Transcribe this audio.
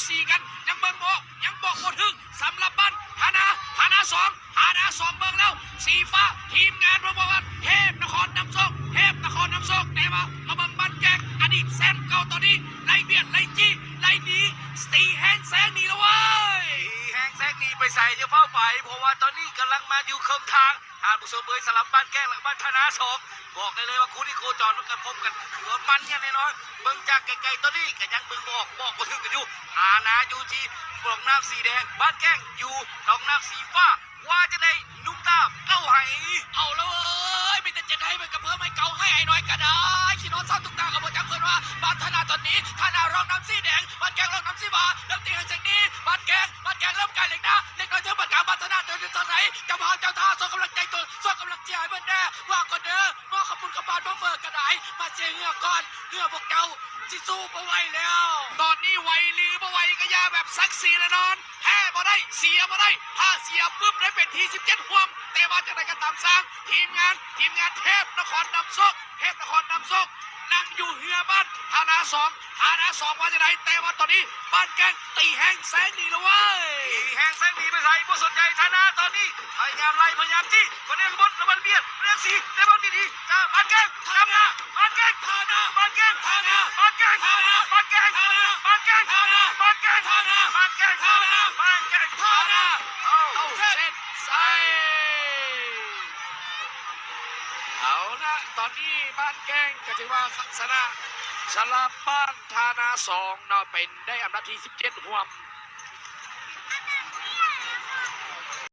ຕີກັນ ຍັງເບິ່ງບໍ່ ຍັງບອກບໍ່ຖືກ ສຳລັບບ້ານທ່ານາ ທ່ານາສອງ ທ່ານາສອງ ເບິ່ງແລ້ວ ສີຟ້າ ທີມງານເພິ່ນບອກວ່າ ເທບນະຄອນນຳໂຊກ ເທບນະຄອນນຳໂຊກ ແຕ່ວ່າມາເບິ່ງບ້ານແກ້ງ ອະດີດແຊ້ມເກົ່າ ຕອນນີ້ໄລ່ບຽດໄລ່ຈີ້ໄລ່ໜີ ຕີແຮງແຊງໜີແລ້ວເວີຍ. ແຮງແຊງໜີໄປໃສ ຢ່າຟ້າວໄປ ເພາະວ່າຕອນນີ້ກຳລັງມາຢູ່ເຄິ່ງທາງ ທ່ານຜູ້ຊົມເອີຍ ສຳລັບບ້ານແກ້ງ ແລະ ບ້ານທ່ານາສອງ ບອກໄດ້ເລີຍວ່າຄູ່ນີ້ໂຄຈອນມັນກະພົບກັນ ຄືວ່າມັນແຮງແນ່ນອນ. ເບິ່ງຈາກໄກໆ ຕອນນີ້ກະຍັງເບິ່ງບໍ່ອອກ ບອກບໍ່ຖືກກັນຢູ່. ທ່ານາຢູ່ທີ່ຮ່ອງນ້ຳສີແດງ ບ້ານແກ້ງຢູ່ຮ່ອງນ້ຳສີຟ້າ ວ່າຈັ່ງໃດໜຸ່ມຕາມເກົ້າໄຮ. ເອົາລະເວີຍ ມີແຕ່ເຈັດໄຮ ມັນກະເພີ່ມໃຫ້ເກົ້າໄຮ ອ້າຍນ້ອຍກະໄດ້ ຂີ້ນອນເສົ້າຕຸກຕາກະບໍ່ຈັກເພິ່ນວ່າ ບ້ານທ່ານາຕອນນີ້ ທ່ານາຮ່ອງນ້ຳສີແດງ ບ້ານແກ້ງຮ່ອງນ້ຳສີຟ້າ ເລີ່ມຕີໃຫ້ເສັງນີ້ ບ້ານແກ້ງ ບ້ານແກ້ງເລີ່ມກາຍເຫຼັກໜ້າ ເລັກນ້ອຍເທິງບ້ານກາງ ບ້ານທ່ານາເດີນຢູ່ທາງໃດ ເຈົ້າພາບເຈົ້າທ່າ ສົ່ງກຳລັງໃຈຕົນ ສົ່ງກຳລັງເຊຍໃຫ້ເພິ່ນແດ່ ວ່າກ່ອນເດີ ໝໍ້ເຂົ້າປຸ້ນເຂົ້າປານບໍ່ເຟີກະໄດ້ ມາເຊຍເຮືອກ່ອນ ເຮືອພວກເຈົ້າຊິສູ້ບໍ່ໄຫວແລ້ວ. ຕອນນີ້ໄຫວຫຼືບໍ່ໄຫວກະຢ່າ ແບບສັກສີແນ່ນອນ ແພ້ບໍ່ໄດ້ ເສຍບໍ່ໄດ້ ຖ້າເສຍປຶບໄດ້ເປັນທີສິບເຈັດຮ່ວມ ແຕ່ວ່າຈັ່ງໃດກະຕາມຊ່າງ ທີມງານ ທີມງານເທບນະຄອນນຳໂຊກ ເທບນະຄອນນຳໂຊກ ນັ່ງຢູ່ເຮືອບ້ານທ່ານາສອງ ທ່ານາສອງວ່າຈັ່ງໃດ ແຕ່ວ່າຕອນນີ້ບ້ານແກ້ງຕີແຮງແຊງໜີແລ້ວເວີຍ. ຕີແຮງແຊງໜີໄປໃສ ບໍ່ສົນໃຈ ທ່ານາຕອນນີ້ ພະຍາຍາມໄລ່ ພະຍາຍາມຈີ້ ກອນເອງບົດ ລະວັງບຽດ ເອງສີ ແຕ່ບານດີໆ ຈາກບ້ານແກ້ງ ນຳໜ້າ ບ້ານແກ້ງ ທ່ານາ ບ້ານແກ້ງ ທ່ານາ ບ້ານແກ້ງ ທ່ານາ ບ້ານແກ້ງ ທ່ານາ ບ້ານແກ້ງ ທ່ານາ ບ້ານແກ້ງ ທ່ານາ ບ້ານແກ້ງ ທ່ານາ ເອົາ ເອົາ ເສັ້ນໄຊ. ເອົາລະ ຕອນນີ້ບ້ານແກ້ງກະຖືວ່າຊະນະ ສຳລັບບ້ານທ່ານາສອງເນາະ ເປັນໄດ້ອັນດັບທີສິບເຈັດຮ່ວມ